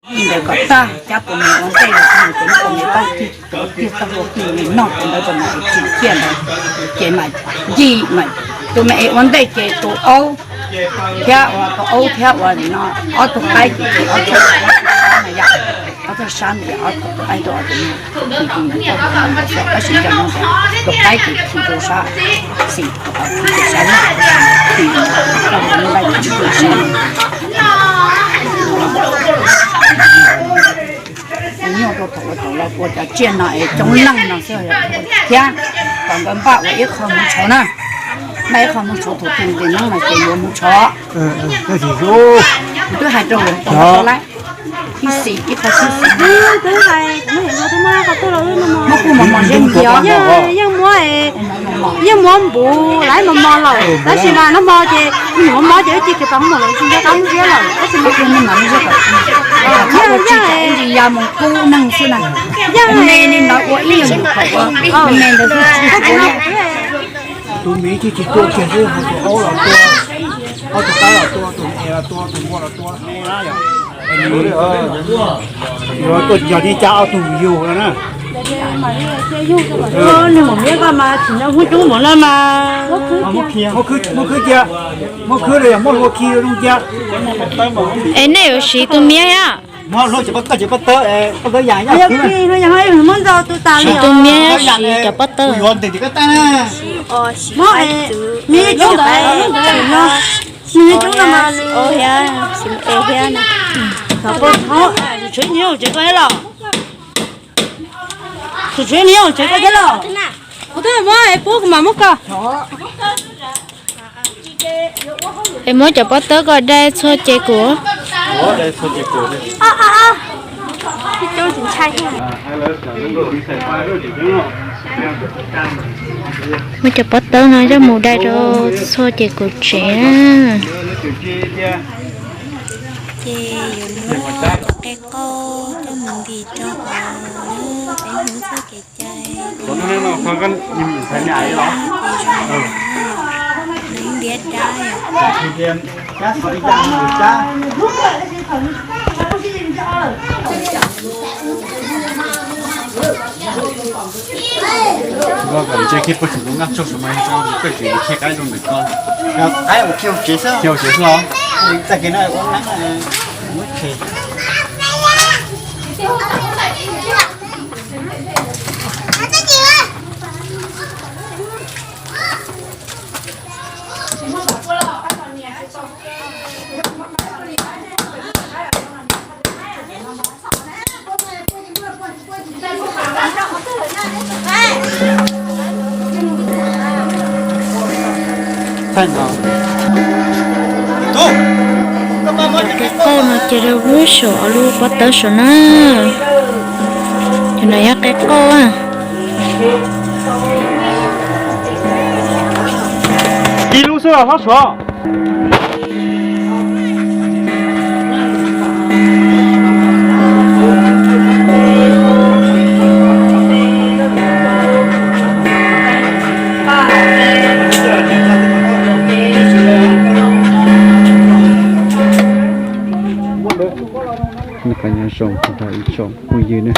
Ntawd kom tag, cab tus me ua ntej los mus ces muab tus me taub tig, tus tiag tag ua tig li noj tus ntawd rau mas es tsim ciaj ntawd. Ces mas ncig mas tus me es ua ntej ces tus aub thiab ua tus aub thiab ua no ob tug qaib ces ob tug sab na yom, ob tug sab ntawd ob tug qaib rau ob tug me, tus me tab sis nco no tus qaib ces thim rau sab xis, tus qaib thim rau sab na, thim rau tus me laij thim rau sab. Nyuaj rau thaum ua tau los ua cov tsiaj no es coob leej no xwb thiab. Kom nkawd npaj ua ib qho hmoov tshauv na, npaj ib qho hmoov tshauv thaum twg ces hnub no ces yuav hmoov tshauv. Twb hais rau hluas nraug lawm, ib xis ib qho ib xis. Muab kuj mos mos zeb ntiav, yeej muab, yeej muab npuv lawv mos mos lawm tab sis mas nag hmo ces nws mos mos ces wb cia kiag pas muab mos lawm tsis nco qab muab ziab lawm tab sis mas yeej yeej ntsis ya mus kub neeg xwb na. Yeej me li ntawd ua ib yam nkaus, me ntawd xwb. Tus me tsis tsis tua kiag xwb, ho tus aub los tua, ho tus qaib los tua, tus es los tua, tus npua los tua. Yuav tuaj cog niag cab ob tug yug no na. Nws maum miab koj mas tsim nyog muab coob npaum no mas. Muab khwb cia, muab khwb los yog muab hlua khi zoo cia. Es nej yuav siv tus miab a? Muab hlua ces pob tawb, ces pob tawb, pob tawb yam yog khwb. Muab ntau tus tas li tus miab siv cov pob tawb. Muab miab coob ntawd no. Nws coob no mas. Tsis tshwv niag tsev koj thiab los? Tsis tshwv niag tsev koj thiab los? Kuv twb muab pub kuv mam muab koj. Es muab cov pob tawb koj dai txhua ces kuv. Muab cov pob tawb no coj mus dai rau txhua ces kuv tsev na. Ces yuav muab cov qe qau coj mus ntim rau hauv peb hnub txoj kev cai. Ntiab dab. Koj kom ntsej kiag puag saum lub nqaj tsog saud mas yog koj tseem khiav qaib rau ntawm koj. Khiav hauv tsev xwb los? Tag kis no ua neeb muab tshem. Qe qauj no ces rau lub saum lub pob tawb saum na. Cov no yog qe qauj. Ib lub xwb los hlob suav. Nyob zoo ib tsoom phooj ywg na,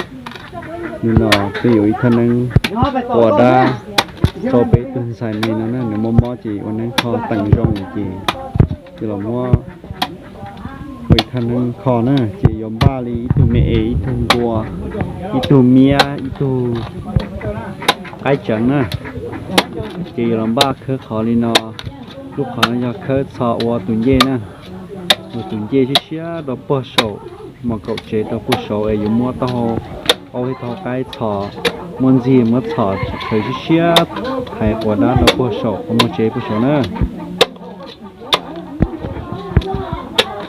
hnub no peb yuav ib thaj neeb ua dab rau peb tug ntxhais me no na, nws mob mob ces ua neeb kho teem zoo ces, ces los muab ua ib thaj neeb kho na, ces yuav npaj li ib tug me es, ib tug npua, ib tug miab, ib tug qaib tseev na, ces yuav los npaj khawb qhov li no. Lub qhov no yog khawb txhos ua tus ncej na, ua tus ncej siab siab rau puag saum, mos kaum tsev rau puag saud es yuav muab taub hau aub thiab taub hau qaib txhos, muab ntxig muab txhos tshawv siab siab, thaiv quas dab rau puag saum qhov muag tsev puag saud na.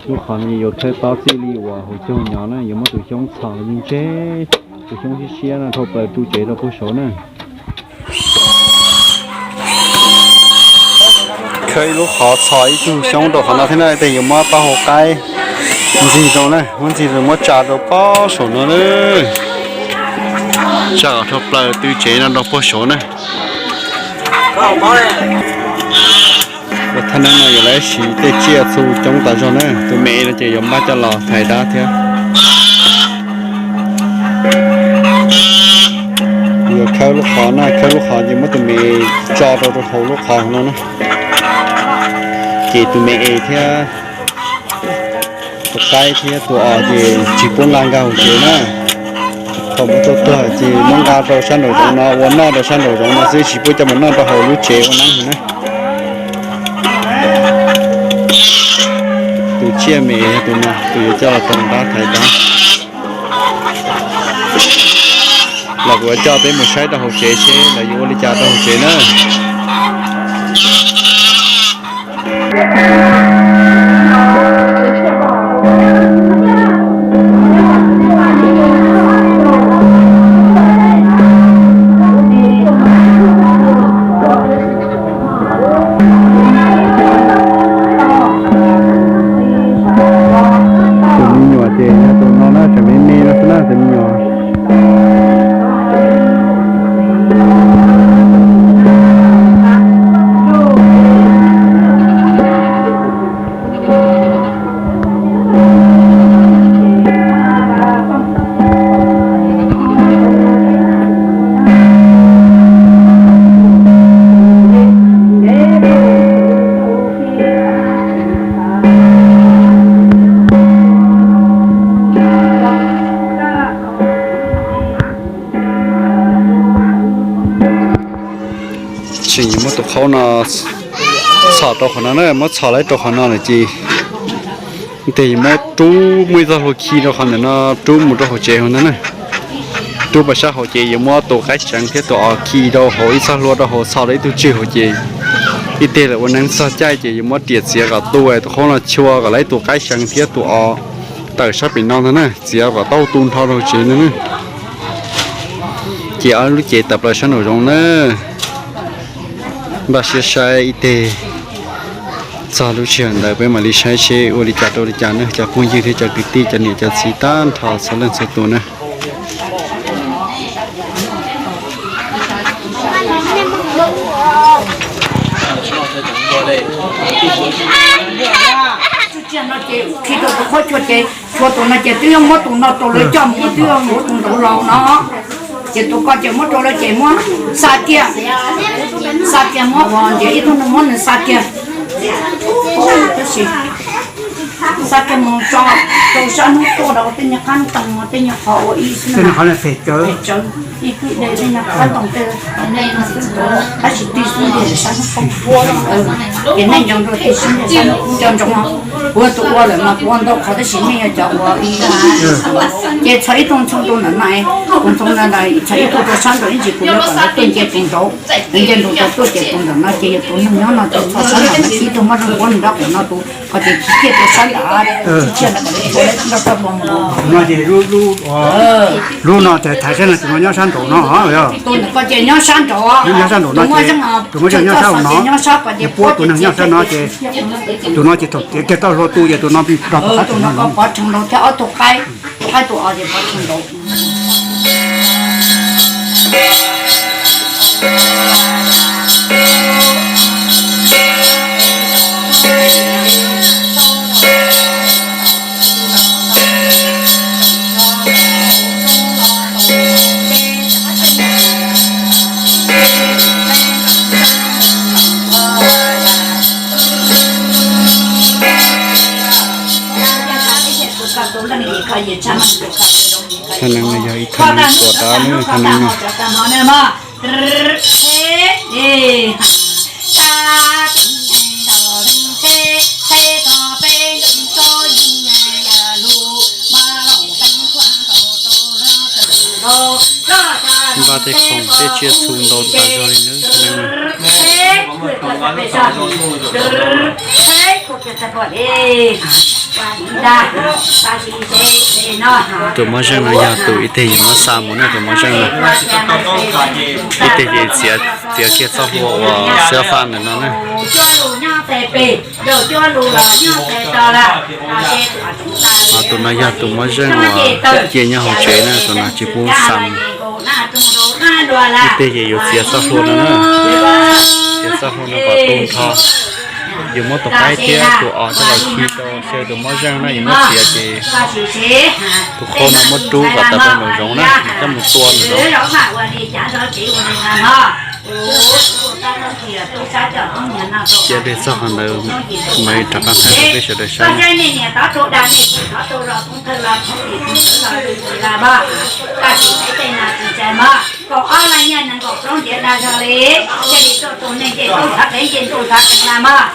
Lub qhov no yuav khawb tob txij li uas hauv caug nyob na, yuav muab tus xyoob txhos ntse ntse, tus xyoob siab siab no dhau plaws ru tsev rau puag saud na. Khawb ib lub qhov txhos ib tug xyoob rau qhov no thiab na, tej yuav muab taub hau qaib ntxig rau na, muab ntxig rau muab tsa rau puag saum no na. Tsa kom dhau plaws tw tsev no rau puag saud na. Ua thaj neeb no yuav lawv siv tej tsiaj txhu coob tas zog na, tus me no ces yuav npaj coj los thaiv dab thiab. Khawb lub qhov na, khawb lub qhov ces muab tus me tso rau rau hauv lub qhov no na. Ces tus me es thiab tus qaib thiab tus os ces tsis pub nqa nkag hauv tsev na. Thaum muab tua tuag ces muab nqa rau sab nraum zoov no ua noj rau sab nraum zoov no xwb, tsis pub coj mus noj rau hauv lub tsev ua neeb na. Tus tsiaj me yog tus no, tus yuav coj los rau nrab thaiv tod. Los kuv yuav coj peb mus saib rau hauv tsev seb lawv yuav ua li cas rau hauv tsev na. Tus me nyuam ces yog tus no na, tseem me me no xwb na tus me nyuam. Tseem yuav muab tus qhaub no txhom rau qhov no na, muab txhom laib rau qhov no lawm ces tes yuav muab rub muaj ib txoj hlua khi rau qhov ntawm no, rub mus rau hauv tsev hauv ntawd na. Rub pas sab hauv ces yuav muab tus qaib tseev thiab tus os khi rau hauv ib txoj hlua rau hauv, txhom rau ib tug tswg hauv ces ib teg lawm ua neeb txog caij ces yuav muab riam txiav kom tu tus qhaub no chua kom laib tus qaib tseev thiab tus os tawm sab pem no ntag na, txiav kom tau tu nrho rau hauv tsev ntag na. Ces ob lub cev tawm plaws sab nraum zoov na. Npaj siab saib ib teg txog lub sij hawm ntawd peb mam li saib seb ua li cas rau li cas na cov phooj ywg thiab cov kwv tij cov niam cov txiv tag nrho txhua leej txhua tus na. Khi rau tus qhaub chua ces, chua tus no ces twb yog muab tus no rau lawv coj mus, twb yog muab tus ntawd los no. Ces tus ko ces muab rau lawv ces muab xa kiag, xa kiag muab ua ntiav ib tug no muab nws xa kiag, tab sis xa kiag mus tso rau sab hnub tuaj rau tej nyuag qab ntoo tej nyuag qhov ua ib xwb, tej nyuag qhov phem tsawv, ib kwj de tej nyuag qab ntoo tej, tab sis twb xwb nti sab hnub tuaj, ces nej nco ntsoov tias sab hnub tuaj nco ntsoov no, kuv tus ua lawm mas kuv ua ntau qhov tab sis nej yog cov ua ib, ces txhos ib tug ntxhoo rau ntawm no, tus ntxhoo ntawd txhos ib tug rau sab nraum ib ntsis kuv yuav kom lawv tuaj nce tus nraud, lawv nce nraud rau tuaj ces tus ntawm no ces yog tus neeg nyob no ces txhos sab nraum no ib tug muab zoo npuab nws nrab qhov no tus, qhov ces khiav tus sab nram, khiav nram kom lawv tau lawv nrog tau los mus. Lub no ces thaiv sab no tus no nyob sab nraum no, tus ko ces nyob sab nraud, nyob sab nraum no, tus muaj zeej nyob sab no, nyob sab ko ces puab tus neeg nyob sab no ces tus no ces thaum tiav kiag tau hlua tu ces tus no nrog tus qaib tus no pov rhees nraud thiab ob tug qaib, qaib tus os ces pov rhees nraud. Thaj neeb no yog ib thaj neeb puas dab ne, thaj neeb no. Npaj tej khoom tej tsiaj txhu ntau tas zog li nawb thaj neeb no. Tus moj zeej no yog tus ib teg yuav muab xa mus ne, tus moj zeej no. Ib teg ces txiav, txiav kiag txoj hlua uas xab faj ntawm no ne. Ho tus no yog tus moj zeej uas cia nyob hauv tsev na, tus no tsis pub xa mus. Ib teg ces yuav txiav txoj hlua no na, txiav txoj hlua no kom tu nrho. Yus muab tus qaib thiab tus os coj los khi rau xyaw tus mob zeej na, yus muab txiav ces tus qhau no muab rub kom tawm rau nraum zoov na, coj mus tua nraum zoov. Cia li txog qhov ntawd, mam li rov qab thaij rau peb sawv daws saib. Kaum ob laj nyiaj nees nkaum plaub ntiav dag zog li, cia li tuaj tus neeg ncej toob nthav qev ncej ntuj nthav qees na mog.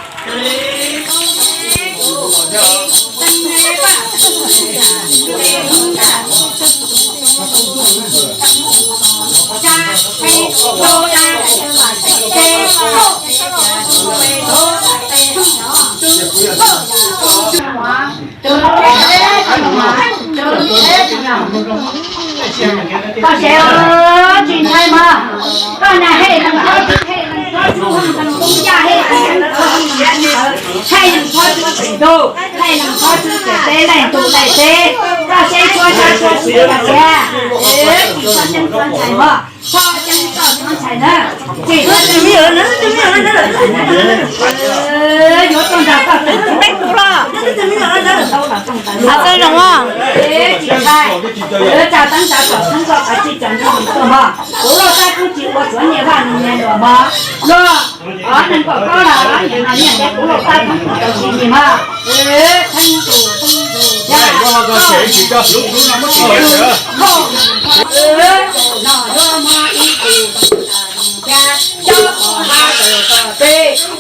Koj sev tsis ntshai mog, koj na hej leej thov txwv hej leej thov txwv hej leej thov yaj hej leej thov txwv hej leej thov txwv txwm ntuj hej leej thov txwv txwm teb leej ntuj leej teb, koj sev txhua txhua txhua txwv koj siab, tsis txhob ceeb txhob ntshai mog, txhob ceeb txhob ntshai na. Tsis txhob ceeb txhob ntshai na. Yuav tuaj nrog koj txwm txwm teb tus los. Txhob zoo os. Tsis ntshai, tsa teeb tsa tom txheeb koj kav tsij tsa nrog kuv tuaj mog. Kuv Lauj Tab Koob tsis ua txuav nyiaj vaj nyiaj luam mog. Luag nees nkaum plaub los nyias no nyiaj ntiav kuv Lauj Tab Koob tsis tau tsis yig mog. Theej tus theej tus yaj, koj tus tus no yuav muab ib tus tus tas tus yaj, coj tus hab tus tus txij, koj yuav tau coj mus puag tus txij tus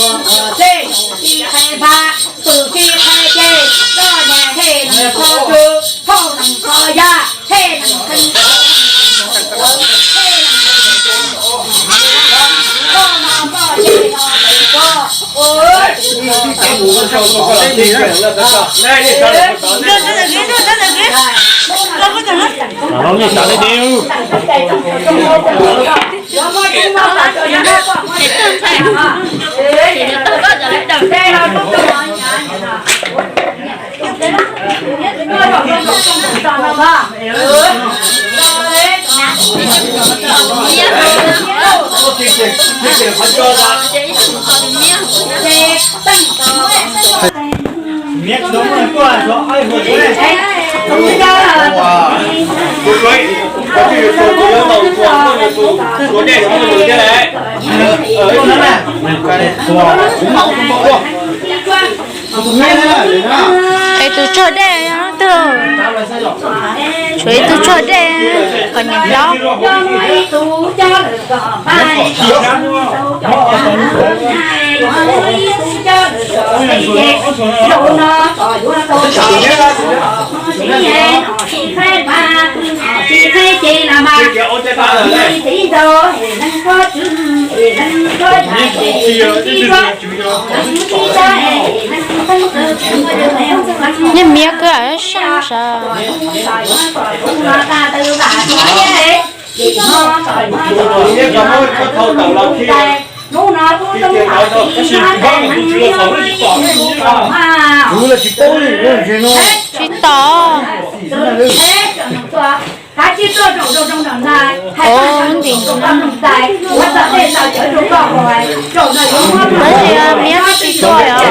tib qhe npab, tus tib qhe ces koj nyias hej nees kho tswv, thauj nees kho yaj, hej nees kho Es tus tshuaj dej, tshuav ib tug tshuaj dej kom nyiam plaub. Nyiaj miab kawg saib sav. Tsis tau. Tab sis miab tsis tau os, ua rau.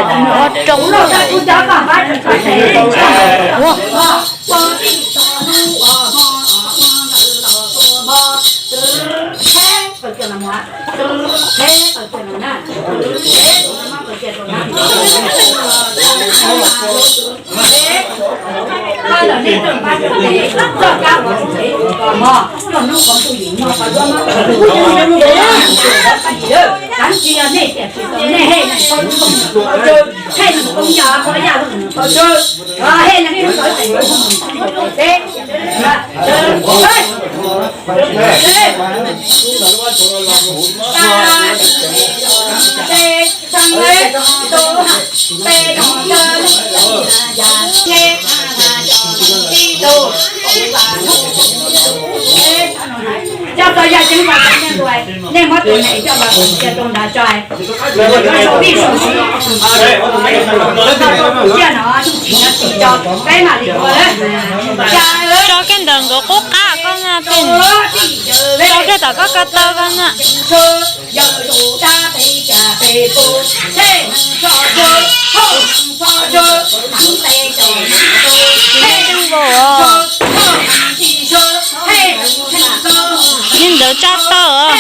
Coj tau yaj ceeb rau cov niag ntuas, nej muab tus nees coj los cia rau nrad tso. Cia no tsis tsim tso, peb mam li ua. Koj kiag ntawm nkawd qub qab koj na, koj kiag tom koj ko taw ko na. Yeej ntawd tso taw os.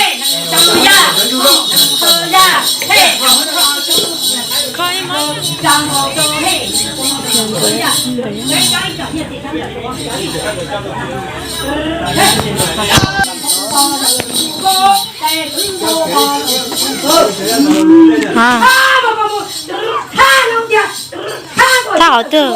Thaj hov twg?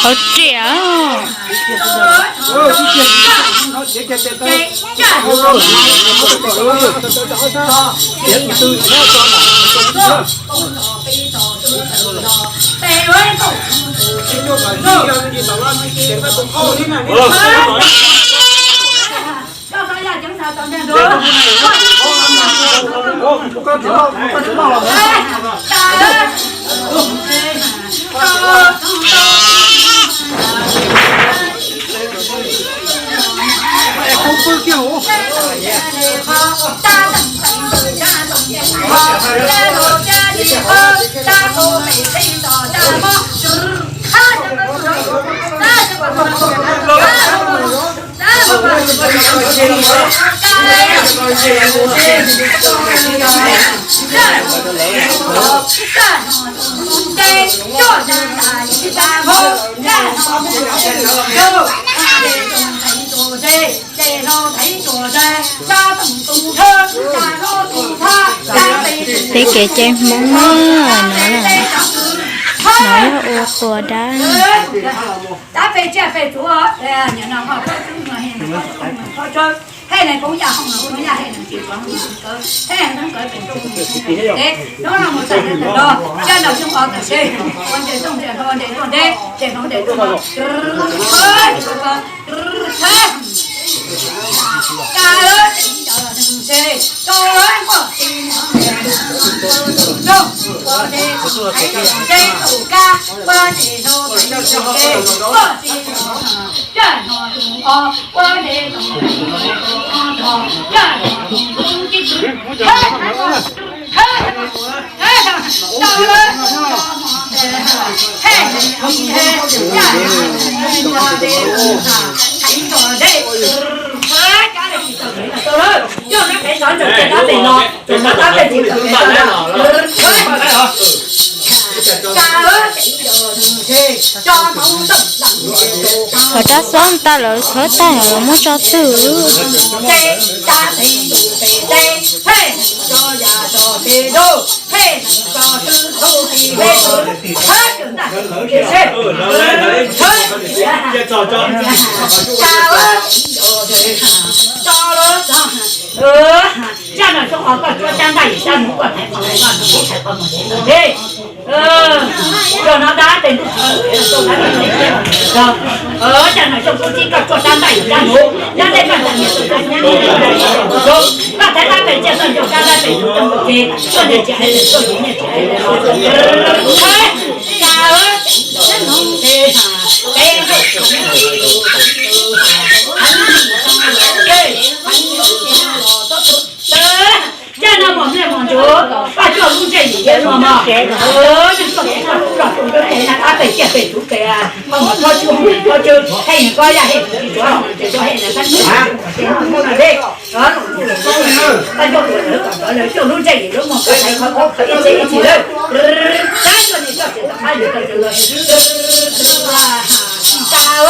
Hauv riam. Peb kev cai Hmoob no, no yog ua quas dab. Qhov rab xob tag lawv khawb tag lawv muab tso twg? Zaj no xyoo os, koj cuab cab ntaj yim cab nuv, koj thaiv qhov mus, koj thaiv qhov mus, thaiv qhov mus. Zaj no dab pem ntuj, zaj no xyoo kub txib koj cuab cab ntaj yim cab nuv, nyob deb koj ntaus nyias tus koj nyob, koj thaiv dab pem tsiaj txoj ncauj kab dab pem tus coj mus ke, koj niag tsis hais lus, koj niag tsis hais lus. Zaj no mos mej mos ntsuav, koj cuaj lub ntsej yim no mos, koj tsis tau lub los tus ntuj es na, dab pem tsiaj pem tsuv pem, koj mus txhob tsuj, txhob tsuj, hej nws koj yaj hej tsis tsuav, ces tsuav hej na, koj cuaj lub ntsej yim lub mos koj hais qhov ib txhis ib txhis lawm. Tab cuaj ni koj tsis tau qab yus koj tsis tau. Tab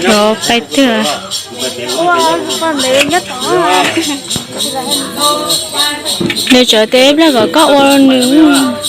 Cov pais twg? Nws tseem tias ib pliag kom koj ua nws.